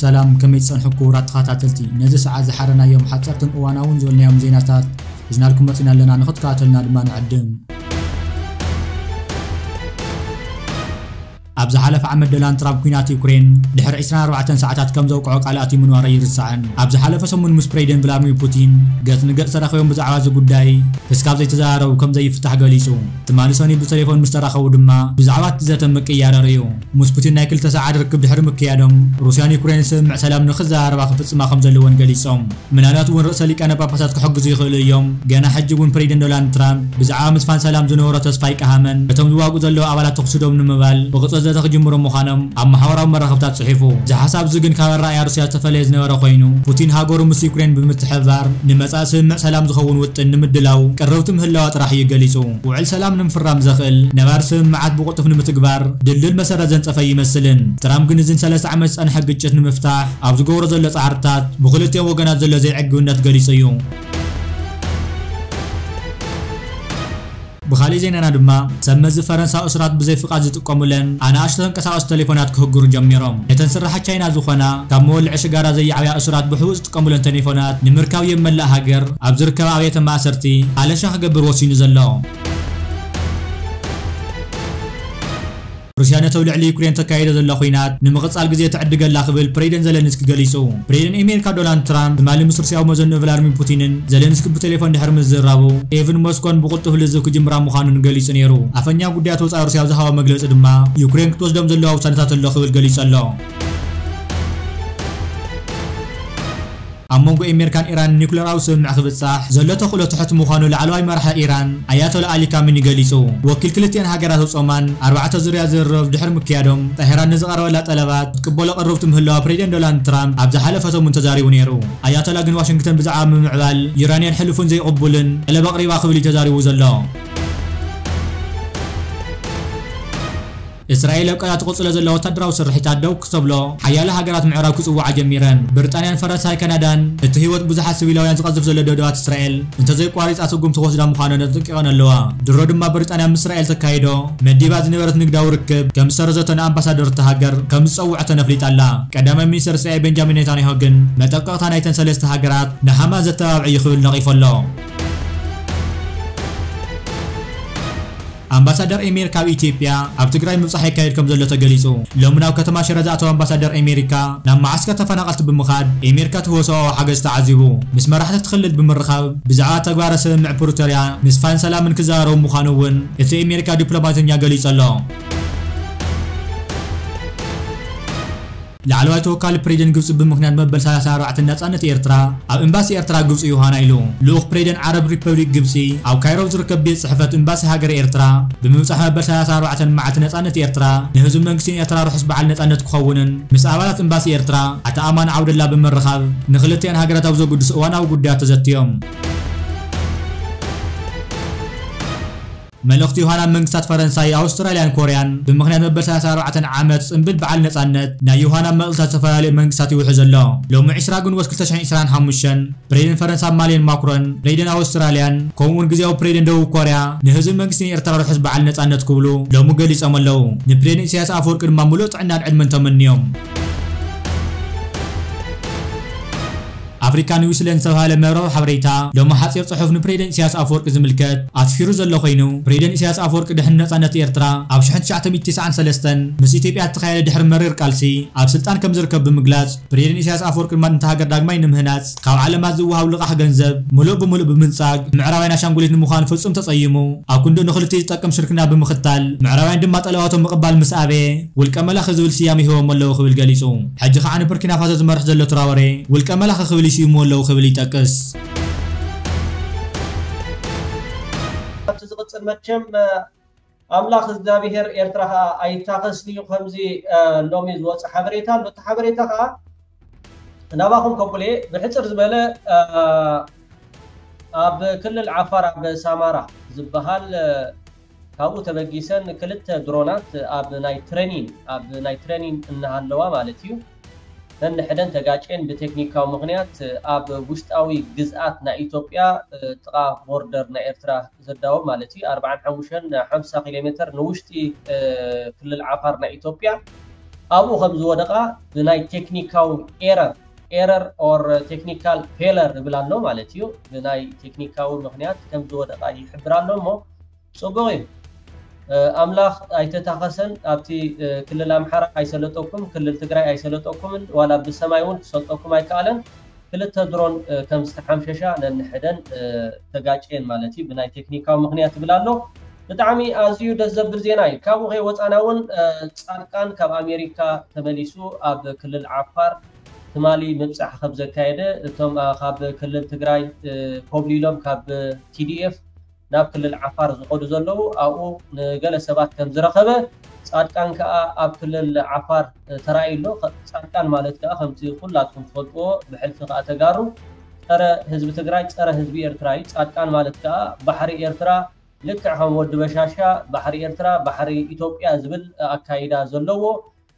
ሰላም፣ ከመይ ትጸንሑ ክቡራት ተኸታተልቲ? ነዚ ሰዓት ዝሓረናዮም ሓጸርትን እዋናውን ዝበልናዮም ዜናታት ሒዝናልኩም መጺና ኣለና፣ ንኽትከታተሉና ድማ ንዕድም። ኣብ ዝሓለፈ ዓመት ዶናልድ ትራምፕ ኲናት ዩክሬን ድሕሪ ዕስራን ኣርባዕተን ሰዓታት ከም ዘውቅዖ ቃል ኣትዩ ምንባሩ ኣይርሳዕን። ኣብ ዝሓለፈ ሰሙን ምስ ፕሬዚደንት ቭላድሚር ፑቲን ገጽ ንገጽ ተራኺቦም ብዛዕባ እዚ ጉዳይ ክስካብ ዘይተዘራረቡ ከም ዘይፍታሕ ገሊጹ። ትማሊ ሰኑይ ብቴሌፎን ምስ ተራኸቡ ድማ ብዛዕባ እቲ ዘተ ምቅይያር ኣርእዩ። ምስ ፑቲን ናይ ክልተ ሰዓት ርክብ ድሕሪ ምክያዶም፣ ሩስያን ዩክሬንን ስምምዕ ሰላም ንኽዘራረባ ክፍጽማ ከም ዘለወን ገሊጾም። ምናልባት እውን ርእሰ ሊቃነ ጳጳሳት ክሕግዙ ይኽእሉ እዮም። ገና ሕጂ እውን ፕሬዚደንት ዶናልድ ትራምፕ ብዛዕባ ምስፋን ሰላም ዝነበሮ ተስፋ ኣይቀሃመን። እቶም ዝዋግኡ ዘለዉ ኣባላት ተኹሲ ደው ንምባል ብቕጽበት ዘተ ክጅምሩ ምዃኖም ኣብ ማሕበራዊ መራኸብታት ጽሒፉ። እዚ ሓሳብ እዚ ግን ካብ ኣረኣእያ ሩስያ ዝተፈለየ ዝነበረ ኮይኑ፣ ፑቲን ሃገሩ ምስ ዩክሬን ብምትሕብባር ንመጻኢ ስምምዕ ሰላም ዝኸውን ውጥን ንምድላው ቅርብቲ ምህላዋ ጥራሕ እዩ ገሊጹ። ውዕል ሰላም ንምፍራም ዘኽእል ነባሪ ስምምዓት ብቕልጡፍ ንምትግባር ድልድል መሰረት ዘንጸፈ ኣይመስልን። ትራምፕ ግን እዝን ሰለስተ ዓመት ዝጸንሐ ግጭት ንምፍታሕ ኣብ ዝገብሮ ዘሎ ጻዕርታት ብክልቲኦም ወገናት ዘሎ ዘይዕግብነት ገሊጹ እዩ። ብኻልእ ዜናና ድማ፣ ሰብ መዚ ፈረንሳ እሱራት ብዘይ ፍቓድ ዝጥቀሙለን ኣናእሽቶ ተንቀሳቐስቲ ቴሌፎናት ክህግሩ ጀሚሮም። ነተን ስራሓት ቻይና ዝኾና ካብ መወልዒ ሽጋራ ዘይዓብያ እሱራት ብሕቡእ ዝጥቀሙለን ቴሌፎናት ንምርካብ ኣብ መላእ ሃገር ኣብ ዝርከባ ኣብያተ ማእሰርቲ ኣለሻ ክገብር ወሲኑ ዘሎ። ሩስያ ነቲ ኣብ ልዕሊ ዩክሬን ተካይዶ ዘላ ኲናት ንምቕጻል ግዜ ትዕድገላ ክብል ፕሬዚደንት ዘለንስኪ ገሊጹ። ፕሬዚደንት ኣሜሪካ ዶናልድ ትራምፕ ትማሊ ምስ ሩስያዊ መዘንኡ ቭላድሚር ፑቲንን ዘለንስኪ ብቴሌፎን ድሕሪ ምዝራቡ፣ ኬቭን ሞስኮን ብቕልጡፍ ልዝብ ክጅምራ ምዃኑን ገሊጹ ነይሩ። ኣፈኛ ጉዳያት ወጻኢ ሩስያ ኣብ ዝሃቦ መግለጺ ድማ፣ ዩክሬን ክትወስዶም ዘለዋ ውሳነታት ኣሎ ክብል ገሊጹ ኣሎ። ኣብ መንጎ ኣሜሪካን ኢራን ኒኩለራዊ ስምምዕ ክብጻሕ ዘሎ ተኽእሎ ትሑት ምዃኑ ላዕለዋይ መራሒ ኢራን ኣያቶላ ኣሊ ካሚኒ ገሊጹ። ወኪል ክልቲኤን ሃገራት ኣብ ጾማን ኣርባዕተ ዙርያ ዝርርብ ድሕሪ ምክያዶም፣ ጠሄራን ንዝቐረበላ ጠለባት ክትቅበሎ ቅርብቲ ምህላዋ ፕሬዚደንት ዶናልድ ትራምፕ ኣብ ዝሓለፈ ሰሙን ተዛሪቡ ነይሩ። ኣያቶላ ግን ዋሽንግተን ብዛዕባ ምምዕባል ዩራንያን ሕሉፍን ዘይቕቡልን ጠለብ ኣቕሪባ ክብል እዩ ተዛሪቡ ዘሎ። እስራኤል ኣብ ቀዛ ትቕጽሎ ዘላ ወታደራዊ ስርሒታት ደው ክተብሎ ሓያሎ ሃገራት ምዕራብ ክጽውዓ ጀሚረን። ብሪጣንያን ፈረንሳይ፣ ካናዳን እቲ ህይወት ብዙሓት ሲቪላውያን ዝቐዝፍ ዘሎ ደብዳባት እስራኤል እንተዘይቋሪጻ ስጉምቲ ክወስዳ ምዃነን ኣጠንቂቐን ኣለዋ። ድሮ ድማ ብሪጣንያ ምስ እስራኤል ተካይዶ መዲባ ዝነበረት ንግዳዊ ርክብ ከም ዝሰረዘቶ ንኣምባሳደር እታ ሃገር ከም ዝጸውዐተን ኣፍሊጣ ኣላ። ቀዳማይ ሚኒስተር እስራኤል ቤንጃሚን ኔታንያሁ ግን መጠንቀቕታ ናይተን ሰለስተ ሃገራት ንሓማስ ዘተባብዕ እዩ ክብል ነቒፉ ኣሎ። ኣምባሳደር ኣሜሪካ ኣብ ኢትዮጵያ ኣብ ትግራይ ምብጻሕ የካይድ ከም ዘሎ ተገሊጹ። ሎሚ ናብ ከተማ ሽረ ዝኣተወ ኣምባሳደር ኣሜሪካ ናብ መዓስከር ተፈናቐልቲ ብምኻድ ኣሜሪካ ትህቦ ሰብኣዊ ሓገዝ ተዓዚቡ። ምስ መራሕቲ እቲ ክልል ብምርኻብ ብዛዕባ ተግባረ ስምምዕ ፕሪቶርያ ምስፋን ሰላምን ክዘራረቡ ምዃኑ እውን እቲ ኣሜሪካ ዲፕሎማተኛ ገሊጹ ኣሎ። ላዕለዋይ ተወካሊ ፕሬዚደንት ግብጺ ብምኽንያት መበል ሰላሳን ኣርባዕተን ናጻነት ኤርትራ ኣብ ኤምባሲ ኤርትራ ግብጺ ዮሃና ኢሉ። ልኡኽ ፕሬዚደንት ዓረብ ሪፐብሊክ ግብጺ ኣብ ካይሮ ኣብ ዝርከብ ቤት ጽሕፈት ኤምባሲ ሃገረ ኤርትራ ብምብጻሕ መበል ሰላሳን ኣርባዕተን መዓልቲ ናጻነት ኤርትራ ንህዝቢ መንግስትን ኤርትራ ርሑስ በዓል ናጻነት ክኸውንን ምስ ኣባላት ኤምባሲ ኤርትራ ኣቶ ኣማን ዓብደላ ብምርኻብ ንክልቲኣን ሃገራት ኣብ ዘጉድስ እዋናዊ ጉዳያት ተዘትዮም። መልእኽቲ ዮሃና መንግስታት ፈረንሳይ፣ ኣውስትራልያን ኮርያን ብምኽንያት መበል ሰላሳን ኣርባዕተን ዓመት ጽንብል በዓል ነጻነት ናይ ዮሃና መልእኽትታት ዝተፈላለዩ መንግስታት ይውሕዝ ኣሎ። ሎሚ ዕስራ ግንቦት ክልተ ሽሕን ዕስራን ሓሙሽተን ፕሬዚደንት ፈረንሳ ኢማኑኤል ማክሮን፣ ፕሬዚደንት ኣውስትራልያን ከምኡውን ግዜያዊ ፕሬዚደንት ደቡብ ኮርያ ንህዝቢ መንግስትን ኤርትራ ርሑስ በዓል ነጻነት ክብሉ ሎሚ ገሊጾም ኣለዉ። ንፕሬዚደንት ኢሳያስ ኣፈወርቂ ድማ ምሉእ ጥዕናን ዕድመን ተመንዮም። ኣፍሪካ ኒውስላንድ ዝተባህለ መርበብ ሓበሬታ ሎሚ ሓፂር ፅሑፍ ንፕሬዚደንት ኢሳያስ ኣፈወርቂ ዝምልከት ኣስፊሩ ዘሎ ኮይኑ፣ ፕሬዚደንት ኢሳያስ ኣፈወርቂ ድሕሪ ነፃነት ኤርትራ ኣብ ሽሕን ትሽዓተ ሚእትን ተስዓን ሰለስተን ምስ ኢትዮጵያ ዝተኻየደ ድሕሪ መሪር ቃልሲ ኣብ ስልጣን ከም ዝርከብ ብምግላፅ፣ ፕሬዚደንት ኢሳያስ ኣፈወርቂ ድማ ነታ ሃገር ዳግማይ ንምህናፅ ካብ ዓለማት ዝወሃብ ልቓሕ ገንዘብ ምሉእ ብምሉእ ብምንፃግ፣ ምዕራባውያን ኣሻንጉሊት ንምዃን ፍፁም ተፀይሙ፣ ኣብ ክንድኡ ንክልቲኡ ዝጠቅም ሽርክና ብምኽታል፣ ምዕራባውያን ድማ ጠለባቶም ምቕባል ምስ ኣበየ፣ ውልቀ መላኺ ዝብል ስያሜ ሂቦሞ ኣለዉ ክብል ገሊጹ። ሕጂ ኸዓ ንቡርኪና ፋሶ ዝመርሕ ዘሎ ትራወሬ ውልቀ መላኺ ክብል ይስይምዎ ኣለዉ ክብል ይጠቅስ። ኣብቲ ዝቕጽል መቸም፣ ኣምላኽ እግዚኣብሄር ኤርትራ ኸኣ ኣይታኸስን እዩ፣ ከምዚ፣ እ፣ ሎሚ ዝወጸ ሓበሬታ ኣሎ። እቲ ሓበሬታ ኸኣ ናባኹም ከብሎ እየ። ብሕጽር ዝበለ፣ እ፣ ኣብ ክልል ዓፋር ኣብ ሳማራ ዝበሃል፣ እ፣ ካብኡ ተበጊሰን ክልተ ድሮናት ኣብ ናይ ትረኒን፣ ኣብ ናይ ትረኒን እናሃለዋ ማለት እዩ፣ ነንሕደን ተጋጭየን ብቴክኒካዊ ምኽንያት ኣብ ውሽጣዊ ግዝኣት ናይ ኢትዮጵያ፣ እ፣ ጥቓ ቦርደር ናይ ኤርትራ ዘዳውብ ማለት እዩ፣ ኣርብዓን ሓሙሽተን ሓምሳ ኪሎ ሜተር ንውሽጢ፣ እ፣ ክልል ዓፋር ናይ ኢትዮጵያ ኣብኡ ከም ዝወደቓ ብናይ ቴክኒካዊ ኤረር ኤረር ኦር ቴክኒካል ፌለር ይብል ኣሎ ማለት እዩ። ብናይ ቴክኒካዊ ምክንያት ከም ዝወደቓ ይሕብር ኣሎ እሞ ጽቡቕ እዩ። ኣምላኽ ኣይተታኸሰን። ኣብቲ ክልል ኣምሓራ ኣይሰለጠኩም፣ ክልል ትግራይ ኣይሰለጠኩምን፣ ዋላ ብሰማይ እውን ክሰልጠኩም ኣይከኣለን። ክልተ ድሮን ከም ዝተሓምሸሻ ነንሕደን ተጋጭየን ማለት እዩ። ብናይ ቴክኒካዊ ምክንያት ይብል ኣሎ። ብጣዕሚ ኣዝዩ ደስ ዘብል ዜና እዩ። ካብኡ ከይወፃና እውን ፃድቃን ካብ ኣሜሪካ ተመሊሱ ኣብ ክልል ዓፋር ትማሊ ምብፃሕ ከም ዘካየደ፣ እቶም ካብ ክልል ትግራይ ኮብሊሎም ካብ ቲዲኤፍ ናብ ክልል ዓፋር ዝኸዱ ዘለዉ ኣብኡ ንገለ ሰባት ከም ዝረኸበ፣ ፃድቃን ከዓ ኣብ ክልል ዓፋር ተራእዩ ኣሎ። ፃድቃን ማለት ከዓ ከምቲ ኩላትኩም ትፈልጥዎ፣ ብሕልፊ ከዓ ተጋሩ፣ ፀረ ህዝቢ ትግራይ፣ ፀረ ህዝቢ ኤርትራ እዩ። ፃድቃን ማለት ከዓ ባሕሪ ኤርትራ ልክዕ ከም ወዲ በሻሻ፣ ባሕሪ ኤርትራ ባሕሪ ኢትዮጵያ ዝብል ኣካይዳ ዘለዎ፣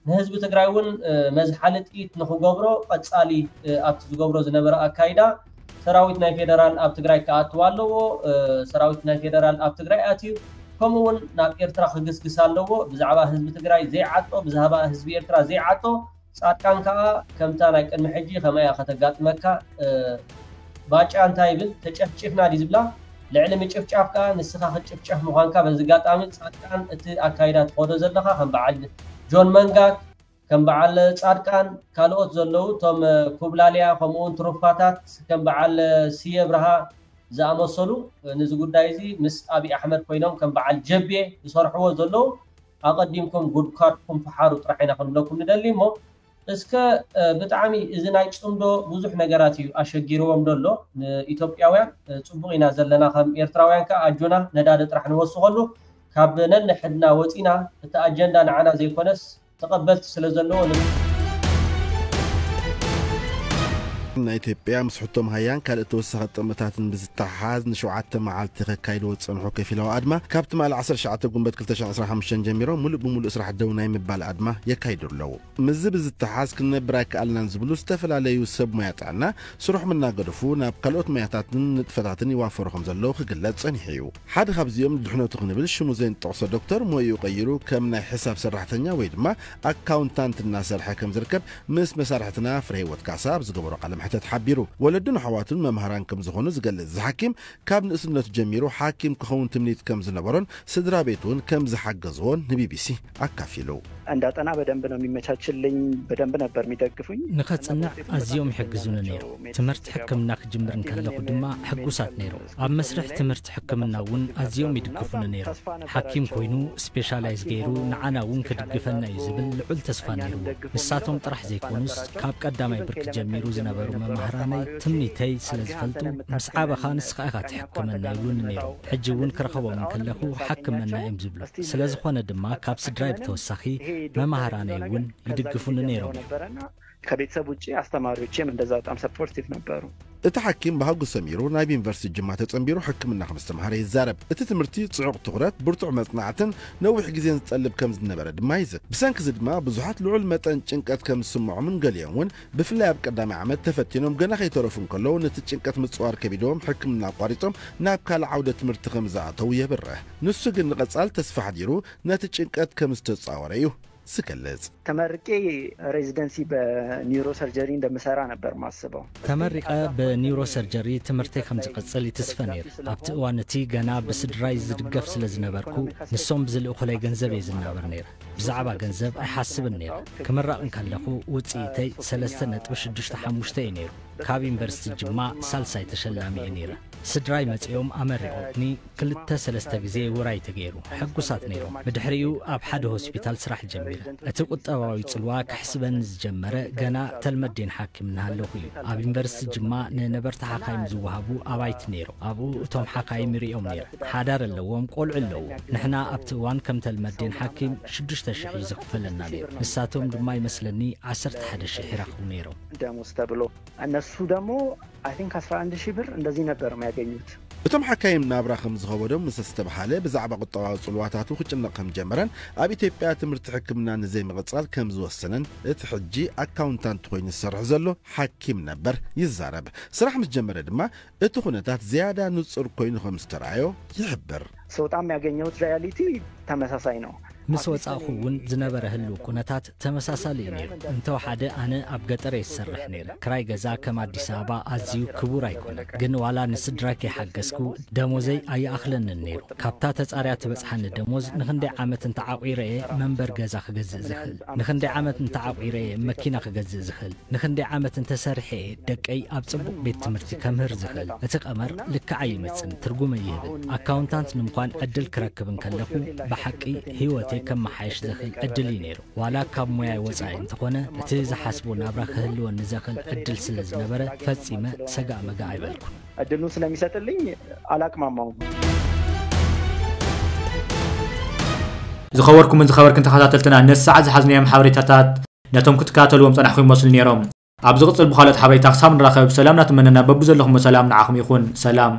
ንህዝቢ ትግራይ እውን መዝሓሊ ጥይት ንክገብሮ ቀፃሊ ኣብቲ ዝገብሮ ዝነበረ ኣካይዳ ሰራዊት ናይ ፌደራል ኣብ ትግራይ ክኣትው ኣለዎ። ሰራዊት ናይ ፌደራል ኣብ ትግራይ ኣትዩ ከምኡ እውን ናብ ኤርትራ ክግስግስ ኣለዎ። ብዛዕባ ህዝቢ ትግራይ ዘይዓጦ፣ ብዛዕባ ህዝቢ ኤርትራ ዘይዓጦ ፃድቃን ከዓ ከምታ ናይ ቅድሚ ሕጂ ከመያ ከተጋጥመካ ባጫ እንታይ ይብል፣ ተጨፍጭፍና ድዩ ዝብላ? ልዕሊ ምጭፍጫፍ ከዓ ንስኻ ክትጭፍጨፍ ምዃንካ በዚ ኣጋጣሚ ፃድቃን እቲ ኣካይዳ ትኸዶ ዘለኻ ከም በዓል ጆን መንጋግ፣ ከም በዓል ፃድቃን፣ ካልኦት ዘለዉ እቶም ኩብላልያ ከምኡውን ትሩፋታት ከም በዓል ስየ ብርሃ ዝኣመሰሉ ነዚ ጉዳይ እዚ ምስ ኣብይ ኣሕመድ ኮይኖም ከም በዓል ጀቤ ዝሰርሕዎ ዘለዉ ኣቐዲምኩም ጉድካድኩም ፈሓሩ ጥራሕ ኢና ክንብለኩም ንደሊ እሞ እስከ ብጣዕሚ እዚ ናይ ፅምዶ ብዙሕ ነገራት እዩ ኣሸጊርዎም ደሎ ንኢትዮጵያውያን። ፅቡቕ ኢና ዘለና ከም ኤርትራውያን ከዓ ኣጆና ነዳዲ ጥራሕ ንወስኸሉ። ካብ ነንሕድና ወፂና እቲ ኣጀንዳ ንዓና ዘይኮነስ ተቐበልቲ ስለ ዘለዎ ን- ናይ ኢትዮጵያ ምስ ሕቶም ሃያን ካልእ ተወሳኺ ጥቕምታትን ብዝተሓሓዝ ንሸውዓተ መዓልቲ ከካይድዎ ዝጸንሑ ከፊላዊ ኣድማ ካብ ትማሊ ዓሰርተ ትሽዓተ ጉንበት ክልተ ሽሕን ዕስራን ሓሙሽተን ጀሚሮም ሙሉእ ብሙሉእ ስራሕ ደው ናይ ምባል ኣድማ የካይዱ ኣለዉ። ምስዚ ብዝተሓሓዝ ክንነብር ኣይከኣልናን ዝብሉ ዝተፈላለዩ ሰብ ሞያ ጥዕና ስርሖም እናገደፉ ናብ ካልኦት ሞያታትን ንጥፈታትን ይዋፈሩ ከም ዘለዉ ክግለጽ ጸኒሑ እዩ። ሓደ ካብዚኦም ንድሕነቱ ክንብል ሽሙ ዘይንጠቕሶ ዶክተር ሞይኡ ቀይሩ ከም ናይ ሕሳብ ሰራሕተኛ ወይ ድማ ኣካውንታንት እናሰርሐ ከም ዝርከብ ምስ መሳርሕትና ፍረህይወት ካሳ ኣብ ዝገበሮ ቃለ መሕተት ሓቢሩ። ወለዱን ኣሕዋቱን መምሃራን ከም ዝኾኑ ዝገልጽ እዚ ሓኪም ካብ ንእስነቱ ጀሚሩ ሓኪም ክኸውን ትምኒት ከም ዝነበሮን ስድራ ቤቱ እውን ከም ዝሓገዝዎን ንቢቢሲ ኣካፊሉ። እንዳጠና በደንብ ነው የሚመቻችልኝ። በደንብ ነበር የሚደግፉኝ። ንኸጽንዕ ኣዝዮም ይሕግዙኒ ነይሮም። ትምህርቲ ሕክምና ክጅምር እንከለኹ ድማ ሕጉሳት ነይሮም። ኣብ መስርሕ ትምህርቲ ሕክምና እውን ኣዝዮም ይድግፉኒ ነይሮም። ሓኪም ኮይኑ ስፔሻላይዝ ገይሩ ንዓና እውን ክድግፈና እዩ ዝብል ልዑል ተስፋ ነይርዎ። ንሳቶም ጥራሕ ዘይኮኑስ ካብ ቀዳማይ ብርኪ ጀሚሩ ዝነበሩ መማህራነይ ትምኒተይ ስለ ዝፈልጡ ምስ ዓበኻ ንስኻ ኢኻ ትሕክመና ይብሉኒ ነይሮም። ሕጂ እውን ክረኸቦም እንከለኹ ሓክመና እዮም ዝብሉ። ስለ ዝኾነ ድማ ካብ ስድራይ ብተወሳኺ መማህራነይ እውን ይድግፉኒ ነይሮም እዮም። ከቤተሰብ ውጭ አስተማሪዎቼም እንደዛ በጣም ሰፖርቲቭ ነበሩ። እቲ ሓኪም ብሃጉ ሰሚሩ ናብ ዩኒቨርሲቲ ጅማ ተጸንቢሩ ሕክምና ከም ዝተምሃረ ይዛረብ። እቲ ትምህርቲ ጽዑቕ ትኹረት፣ ብርቱዕ መጽናዕትን ነዊሕ ግዜን ዝጠልብ ከም ዝነበረ ድማ ይዝክር። ብሰንኪ እዚ ድማ ብዙሓት ልዑል መጠን ጭንቀት ከም ዝስምዖምን ገሊኦም እውን ብፍላይ ኣብ ቀዳማይ ዓመት ተፈቲኖም ገና ከይተረፉ እንከለዉ ነቲ ጭንቀት ምጽዋር ከቢድዎም ሕክምና ኣቋሪጾም ናብ ካልእ ዓውደ ትምህርቲ ከም ዝኣተዉ የብርህ። ንሱ ግን ንቐጻል ተስፋ ኣሕዲሩ ነቲ ጭንቀት ከም ዝተጻወረ እዩ ዝገልጽ። ተመርቄ ሬዚደንሲ በኒውሮ ሰርጀሪ እንደምሰራ ነበር ማስበው። ተመሪቐ ብኒውሮ ሰርጀሪ ትምህርተይ ከም ዝቐጽል ይትስፈ ነይረ። ኣብቲ እዋን እቲ ገና ብስድራይ ዝድገፍ ስለ ዝነበርኩ ንሶም ብዝልእኹለይ ገንዘብ እየ ዝናበር ነይረ። ብዛዕባ ገንዘብ ኣይሓስብን ነይረ። ክምረቕ እንከለኹ ውጽኢተይ ሰለስተ ነጥቢ ሽዱሽተ ሓሙሽተ እዩ ነይሩ። ካብ ዩኒቨርሲቲ ጅማ ሳልሳይ ተሸላሚ እየ ነይረ። ስድራይ መጺኦም ኣመሪቖምኒ ክልተ ሰለስተ ግዜ ውራይ ተገይሩ። ሕጉሳት ነይሮም። ብድሕሪኡ ኣብ ሓደ ሆስፒታል ስራሕ ጀሚረ። እቲ ቁጠባዊ ጽልዋ ከሕስበኒ ዝጀመረ ገና ተልመዴን ሓኪም እናሃለኹ እዩ። ኣብ ዩኒቨርሲቲ ጅማ ንነበርቲ ሓካይም ዝወሃቡ ኣባይቲ ነይሮም። ኣብኡ እቶም ሓካይም ይርእዮም ነይረ። ሓዳር ኣለዎም፣ ቆልዑ ኣለዎም። ንሕና ኣብቲ እዋን ከም ተልመዴን ሓኪም ሽዱሽተ ሽሕ እዩ ዝኽፈለና ነይሩ። ንሳቶም ድማ ይመስለኒ ዓሰርተ ሓደ ሽሕ ይረኽቡ ነይሮም። ደሞዝ ተብሎ እነሱ ደግሞ አይ ቲንክ አስራ አንድ ሺህ ብር እንደዚህ ነበር የሚያገኙት። እቶም ሓካይም ናብራ ከም ዝኸበዶም ምስ ኣስተብሃለ ብዛዕባ ቁጠባዊ ጽልዋታቱ ክጭነቕ ከም ጀመረን ኣብ ኢትዮጵያ ትምህርቲ ሕክምና ንዘይምቕጻል ከም ዝወሰነን እቲ ሕጂ ኣካውንታንት ኮይኑ ዝሰርሕ ዘሎ ሓኪም ነበር ይዛረብ። ስራሕ ምስ ጀመረ ድማ እቲ ኩነታት ዝያዳ ንጹር ኮይኑ ከም ዝተረኣዮ ይሕብር። ስወጣም ያገኘሁት ሪያሊቲ ተመሳሳይ ነው። ምስ ወጻእኹ እውን ዝነበረ ህልው ኩነታት ተመሳሳሊ እዩ ነይሩ። እንተወሓደ ኣነ ኣብ ገጠር እየ ዝሰርሕ ነይረ። ክራይ ገዛ ከም ኣዲስ ኣበባ ኣዝዩ ክቡር ኣይኮነን። ግን ዋላ ንስድራይ ከይሓገዝኩ ደሞዘይ ኣይኣኽለንን ነይሩ። ካብታ ተጻርያ ትበጽሓኒ ደሞዝ ንኽንደይ ዓመት እንተዓቑረ እየ መንበር ገዛ ክገዝእ ዝኽእል? ንኽንደይ ዓመት እንተዓቑረ እየ መኪና ክገዝእ ዝኽእል? ንኽንደይ ዓመት እንተሰሪሐ እየ ደቀይ ኣብ ጽቡቕ ቤት ትምህርቲ ከምህር ዝኽእል? እቲ ቀመር ልክዕ ኣይመጽን፣ ትርጉም ኣይህብን። ኣካውንታንት ንምዃን ዕድል ክረክብ እንከለኹ ብሓቂ ህይወተይ ከመሓየሽ ዘኽእል ዕድል እዩ ነይሩ። ዋላ ካብ ሞያይ ወጻኢ እንተኾነ እቲ ዝሓስቦ ናብራ ክህልወኒ ዘኽእል ዕድል ስለ ዝነበረ ፈጺመ ሰጋእ መጋእ ኣይበልኩን። እድሉን ስለሚሰጥልኝ አላቅማማውም። ዝኸበርኩምን ዝኸበርክን ተኸታተልትና ነዚ ሰዓት ዝሓዝናዮም ሓበሬታታት ነቶም ክትከታተልዎም ጸናሕኩም ይመስሉ ነይሮም። ኣብ ዝቕጽል ብኻልኦት ሓበሬታ ክሳብ ንራኸብ ሰላም እናተመነና በብዘለኹሞ ሰላም ንዓኹም ይኹን። ሰላም።